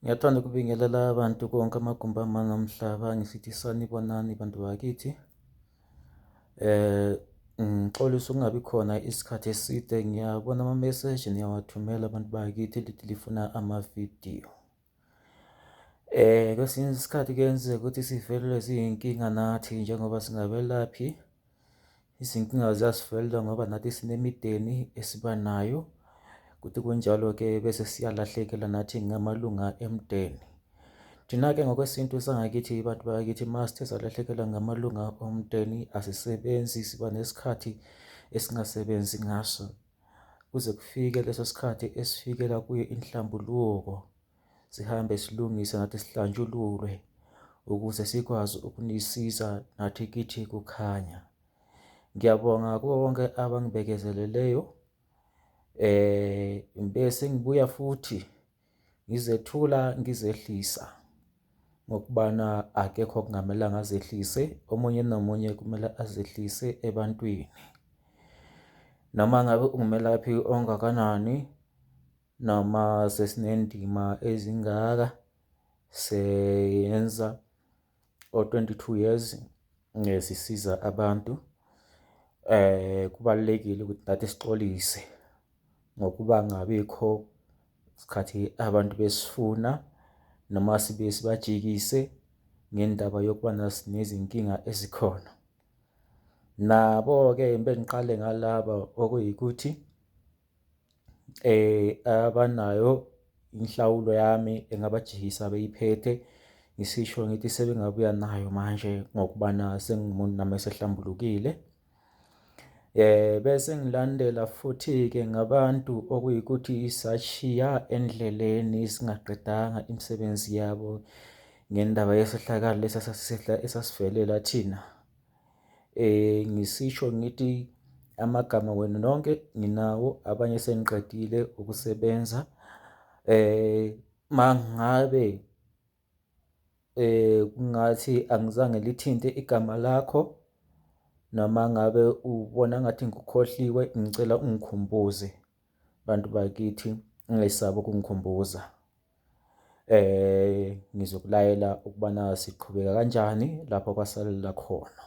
Ngiyathanda ukubingelela abantu konke amagumbi amane omhlaba ngisithi sanibonani bantu bakithi. Eh ngixolisa ukungabi khona isikhathi eside ngiyabona ama-message niyawathumela abantu bakithi lithi lifuna amavidiyo. Kwesinye isikhathi kuyenzeka ukuthi sivelelwe ziyinkinga nathi njengoba singabelaphi. Izinkinga ziyasivelela ngoba nathi sinemideni esiba nayo. Kuthi kunjalo-ke bese siyalahlekela nathi ngamalunga emndeni. Thina-ke ngokwesintu sangakithi bantu bakithi uma sithe salahlekelwa ngamalunga omndeni asisebenzi siba nesikhathi esingasebenzi ngaso. Kuze kufike leso sikhathi esifikela kuyo inhlambuluko. Sihambe silungise nathi sihlanjululwe ukuze sikwazi ukunisiza nathi kithi kukhanya. Ngiyabonga kubo bonke abangibekezeleleyo. Bese ngibuya futhi ngizethula ngizehlisa ngokubana akekho okungamelanga azehlise, omunye nomunye kumele azehlise ebantwini. Noma ngabe ungumelaphi ongakanani, noma sesinendima ezingaka seyenza o-22 years sisiza abantu. Kubalulekile ukuthi nathi sixolise ngokuba ngabikho isikhathi abantu besifuna noma sibuye sibajikise ngendaba yokuba nezinkinga ezikhona. Nabo-ke bengiqale ngalaba okuyikuthi abanayo inhlawulo yami engabajikisa beyiphethe ngisisho ngithi sebengabuya nayo manje ngokubana sengumuntu nami esehlambulukile. Bese ngilandela futhi-ke ngabantu okuyikuthi sashiya endleleni singaqedanga imisebenzi yabo ngendaba yesehlakalo lesi esasivelela thina. Ngisisho ngithi amagama wenu nonke nginawo abanye sengiqedile ukusebenza. Mangabe kungathi angizange lithinte igama lakho noma ngabe ubona ngathi ngikukhohliwe ngicela ungikhumbuze bantu bakithi ungesabi ukungikhumbuza. Ngizokulayela ukubana siqhubeka kanjani lapho kwasalela khona.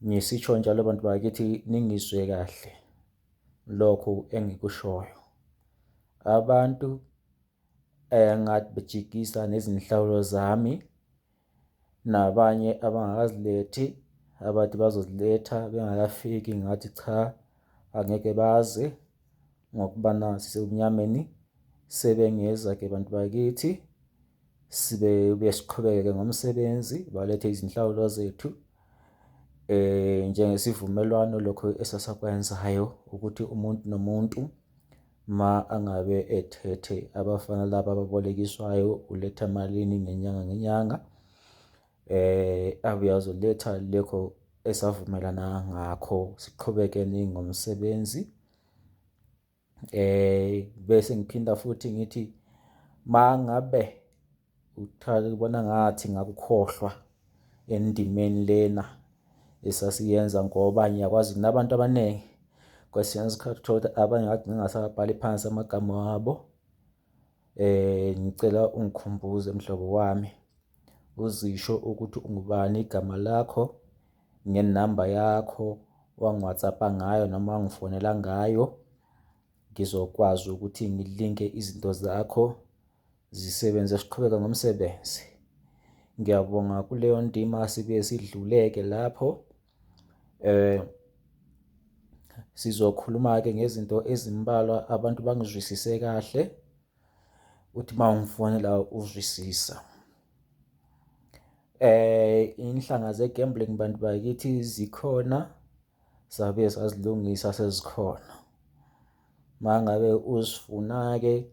Ngisitsho njalo bantu bakithi ningizwe kahle lokhu engikushoyo. Abantu engathi bejikisa nezinhlawulo zami nabanye abangakazilethi abathi bazoziletha bengakafiki ngathi cha angeke baze ngokubana sisebumnyameni sebengeza-ke bantu bakithi sibe siqhubeke ngomsebenzi balethe izinhlawulo zethu njengesivumelwano lokho esasakwenzayo ukuthi umuntu nomuntu ma angabe ethethe abafana laba ababolekiswayo uletha malini ngenyanga ngenyanga abuye azoletha lekho esavumelana ngakho siqhubeke ngomsebenzi. Bese ngiphinda futhi ngithi mangabe uthanda ubona ngathi ngakukhohlwa endimeni lena esasiyenza ngoba ngiyakwazi kunabantu abaningi kwesinye isikhathi uthole ukuthi abanye ngagcina ngingasabhali phansi amagama wabo. Ngicela ungikhumbuze mhlobo wami uzisho ukuthi ungubani igama lakho ngenamba yakho wangi-WhatsApp-a ngayo noma wangifonela ngayo. Ngizokwazi ukuthi ngilinke izinto zakho zisebenze siqhubeke ngomsebenzi. Ngiyabonga kuleyo ndima sibuye sidluleke lapho. Sizokhuluma-ke ngezinto ezimbalwa abantu bangizwisise kahle uthi uma ungifonela uzwisisa. Inhlanga ze-gambling bantu bakithi zikhona sabuye sazilungisa sezikhona. Uma ngabe uzifuna-ke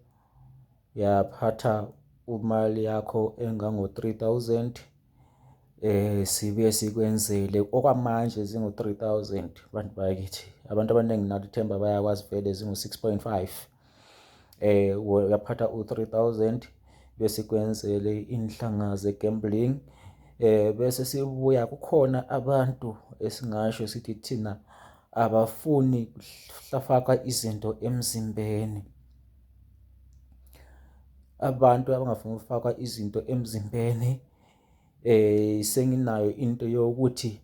uyaphatha imali yakho engango-three thousand sibuye sikwenzele okwamanje zingu-three thousand bantu bakithi. Abantu abaningi nalo ithemba bayakwazi vele zingu-six point five. Uyaphatha u-three thousand bese kwenzele inhlanga ze-gambling. Bese sibuya kukhona abantu esingasho sithi thina abafuni kuhlafakwa izinto emzimbeni. Abantu abangafuni ukufakwa izinto emzimbeni, senginayo into yokuthi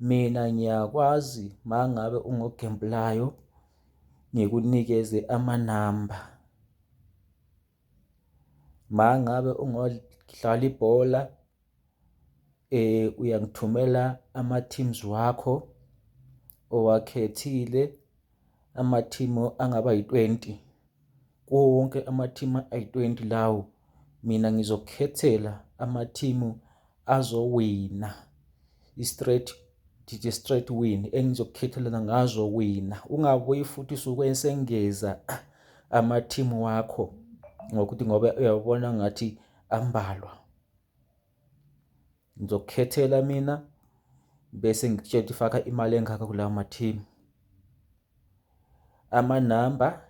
mina ngiyakwazi mangabe ungogembulayo ngikunikeze amanamba. Mangabe ungodlala ibhola, uyangithumela ama-teams wakho owakhethile, amathimu angaba yi-20. Kuwo wonke amathimu ayi-20 lawo, mina ngizokukhethela amathimu azowina i-straight, ndithi straight win, engizokukhethela ngazowina. Ungabuyi futhi usuke sengeza amathimu wakho ngokuthi ngoba uyabona ngathi ambalwa. Ngizokukhethela mina bese ngikutshela ukuthi faka imali engaka kulawo mathimu. Amanamba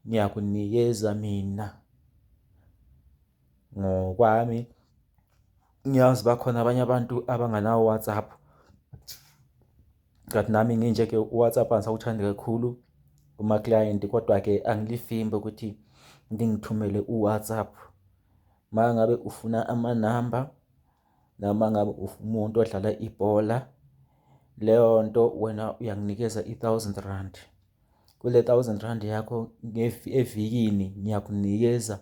ngiyakunikeza mina ngokwami. Ngiyazi bakhona abanye abantu abanganawo u-WhatsApp, kanti nami nginje-ke u-WhatsApp angisawuthandi kakhulu kumaklayenti, kodwa-ke angilivimbi ukuthi ngingithumele u-WhatsApp. Uma ngabe ufuna amanamba noma ngabe umuntu odlala ibhola, leyo nto wena uyanginikeza i-thousand rand. Kule thousand rand yakho evikini ngiyakunikeza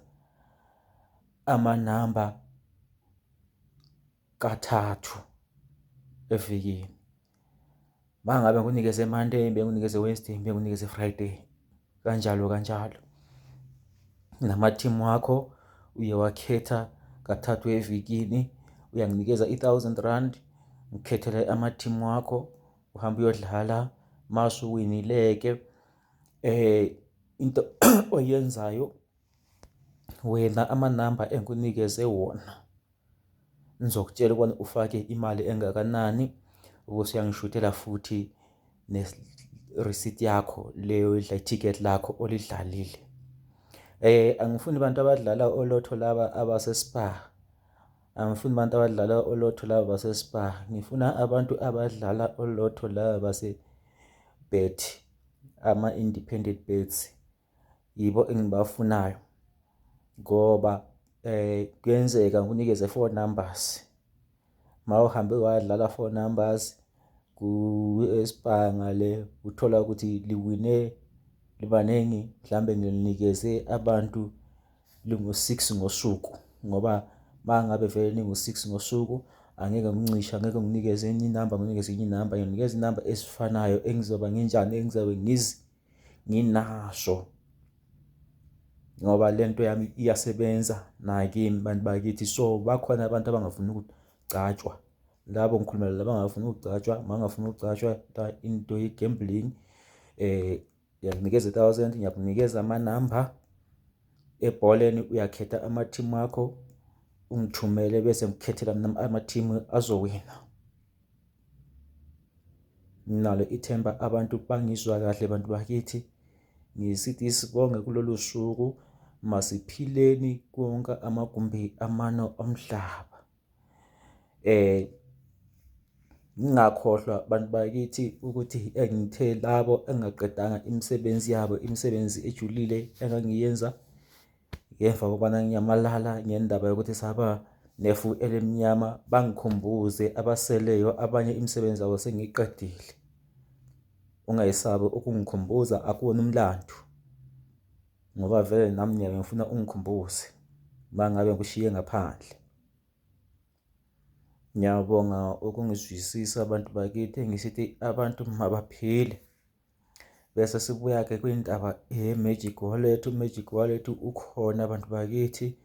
amanamba kathathu evikini. Uma ngabe ngikunikeze Monday, ngibuye ngikunikeze Wednesday, ngibuye ngikunikeze Friday, kanjalo kanjalo. Namathimu wakho uye wakhetha kathathu evikini, uyanginikeza i-thousand rand, ngikhethele amathimu wakho, uhambe uyodlala. Masuwinile-ke into oyenzayo wena, amanamba engikunikeze wona ngizokutshela ukubana ufake imali engakanani, ubese uyangishuthela futhi ne-receipt yakho leyo idla ithikithi lakho olidlalile. Angifuni abantu abadlala olotho laba abase-Spar, angifuni abantu abadlala olotho laba base-Spar, ngifuna abantu abadlala olotho laba base-Bet, ama-independent bets, yibo engibafunayo ngoba kuyenzeka ngikunikeze four numbers. Mawuhambe wadlala four numbers ku-Spar ngale, uthola ukuthi liwine libaningi, mhlambe ngilinikeze abantu lingu-six ngosuku, ngoba mangabe vele lingu-six ngosuku angeke ngincishe, angeke nginikeze enye inamba, nginikeze enye inamba, nginikeza inamba esifanayo engizoba nginjani, engizobe nginaso, ngoba lento yami iyasebenza nakimi bantu bakithi. So bakhona abantu abangafuni ukugcatshwa, labo ngikhulumela laba abangafuni ukugcatshwa. Mangafuni ukugcatshwa into ye-gambling, ngiyakunikeza i-thousand, ngiyakunikeza amanamba ebholeni, uyakhetha amathimu akho ungithumele, bese ngikukhethela mina amathimu azowina. Nginalo ithemba abantu bangizwa kahle bantu bakithi. Ngisithi sibonge kulolu suku, masiphileni konke amagumbi amane omhlaba. Ngingakhohlwa bantu bakithi ukuthi engithe labo engaqedanga imisebenzi yabo, imisebenzi ejulile engangiyenza ngemva kokubana nginyamalala ngendaba yokuthi saba nefu elimnyama, bangikhumbuze abaseleyo abanye imisebenzi yabo sengiyiqedile. Ungayisabi ukungikhumbuza, akuwona umlando, ngoba vele nami ngiyabe ngifuna ungikhumbuze uma ngabe ngikushiye ngaphandle. Ngiyabonga ukungizwisisa bantu bakithi, ngisithi abantu mabaphile. Bese sibuya-ke kwindaba ye-Magic Wallet. U-Magic Wallet ukhona bantu bakithi,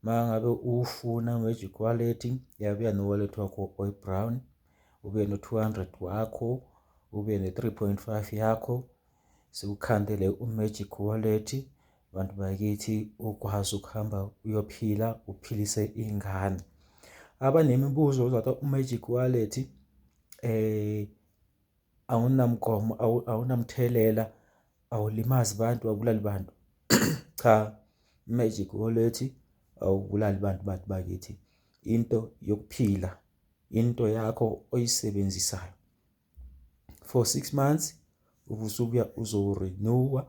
uma ngabe uwufuna u-Magic Wallet, uyabuya no-wallet wakho oyi-brown, ube no-200 wakho, ube ne-3.5 yakho, sikukhandele u-Magic Wallet bantu bakithi, ukwazi ukuhamba uyophila uphilise ingane. Abanemibuzo uzatha u-Magic Wallet awunamgomo, awunamthelela, awulimazi bantu, awubulali bantu. Cha, Magic Wallet awubulali bantu bantu bakithi. Into yokuphila, into yakho oyisebenzisayo for 6 months, ubusubuya uzorenewa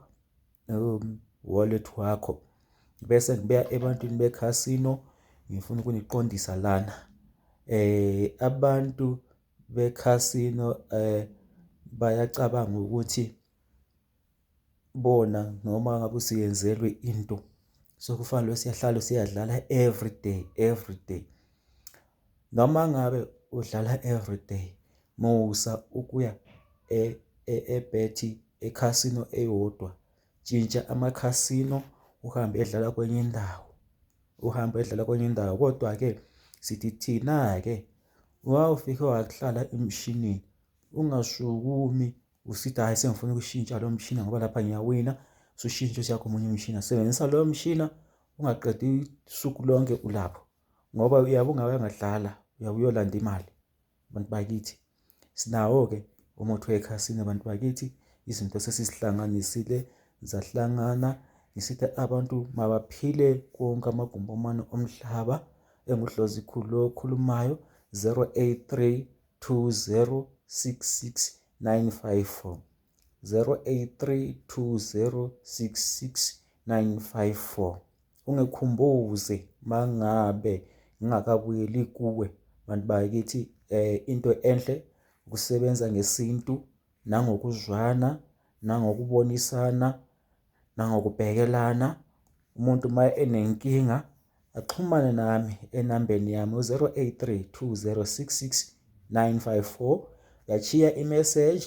wallet wakho. Bese ngibuya ebantwini bekhasino, ngifuna ukuniqondisa lana. Abantu bekhasino bayacabanga ukuthi bona noma ngabe usuyenzelwe into sokufanele siyahlala siyadlala everyday everyday. Noma ngabe udlala everyday, musa ukuya ebhethi ekhasino eyodwa. Tshintsha amakhasino uhambe edlala kwenye indawo, uhambe edlala kwenye indawo. Kodwa-ke sithi thina-ke wawufike wahlala emshinini ungasukumi usithi hhayi sengifuna ukushintsha lo mshini ngoba lapha ngiyawina, usushintsha usiya komunye umshini. Sebenzisa loyo mshina ungaqedi usuku lonke ulapho ngoba uyabe ungabe ungadlala, uyabe uyolanda imali. Bantu bakithi, sinawo-ke umuthi wekhasini bantu bakithi, izinto sesizihlanganisile zahlangana. Ngisithi abantu mabaphile konke amagumbi omane omhlaba. EnguDlozikhulu lo okhulumayo, 083 2066 954, 083 2066 954. Ungikhumbuze mangabe ngingakabuyeli kuwe bantu bakithi. Into enhle ukusebenza ngesintu nangokuzwana nangokubonisana nangokubhekelana. Umuntu uma enenkinga axhumane nami enambeni yami u-083 2066 954. Uyachiya i-message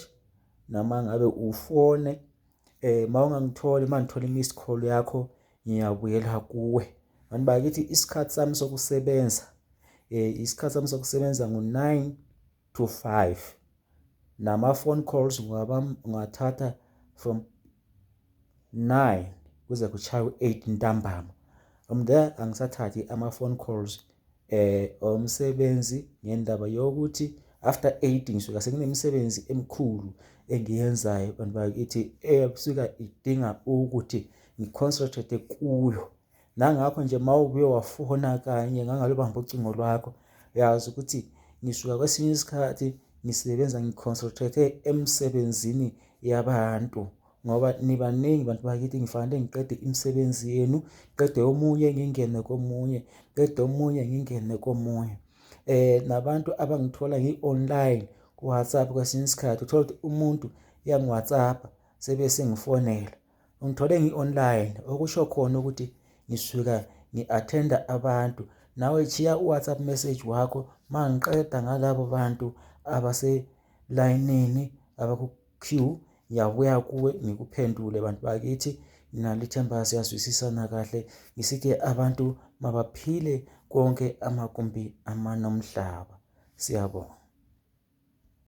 noma ngabe ufone, uma ungangitholi, uma ngithola i-missed call yakho ngiyabuyela kuwe. Bantu bakithi, isikhathi sami sokusebenza, isikhathi sami sokusebenza ngu-9 to 5, nama-phone calls ungathatha from 9 kuze kushaye u-8 ntambama. From there angisathathi ama-phone calls omsebenzi ngendaba yokuthi after 8 ngisuka senginemisebenzi emikhulu engiyenzayo bantu bakithi, esuka idinga ukuthi ngi-concentrate kuyo. Nangakho nje uma ubuye wafona kanye ngangalubamba ucingo lwakho, uyazi ukuthi ngisuka kwesinye isikhathi ngisebenza ngi-concentrate emsebenzini yabantu ngoba nibaningi bantu bakithi. Ngifanele ngiqede imisebenzi yenu, qede omunye ngingene komunye, qede omunye ngingene komunye. Nabantu abangithola ngi-online ku-WhatsApp, kwesinye isikhathi uthola ukuthi umuntu uyangi-WhatsApp sebe sengifonela, ungithole ngi-online, okusho khona ukuthi ngisuka ngi-attenda abantu. Nawe chiya u-WhatsApp message wakho, mangiqeda ngalabo bantu abaselayinini abaku-queue ngiyabuya kuwe ngikuphendule. Bantu bakithi, nginalo ithemba siyazwisisana kahle. Ngisithi abantu mabaphile konke amagumbi amanomhlaba. Siyabonga.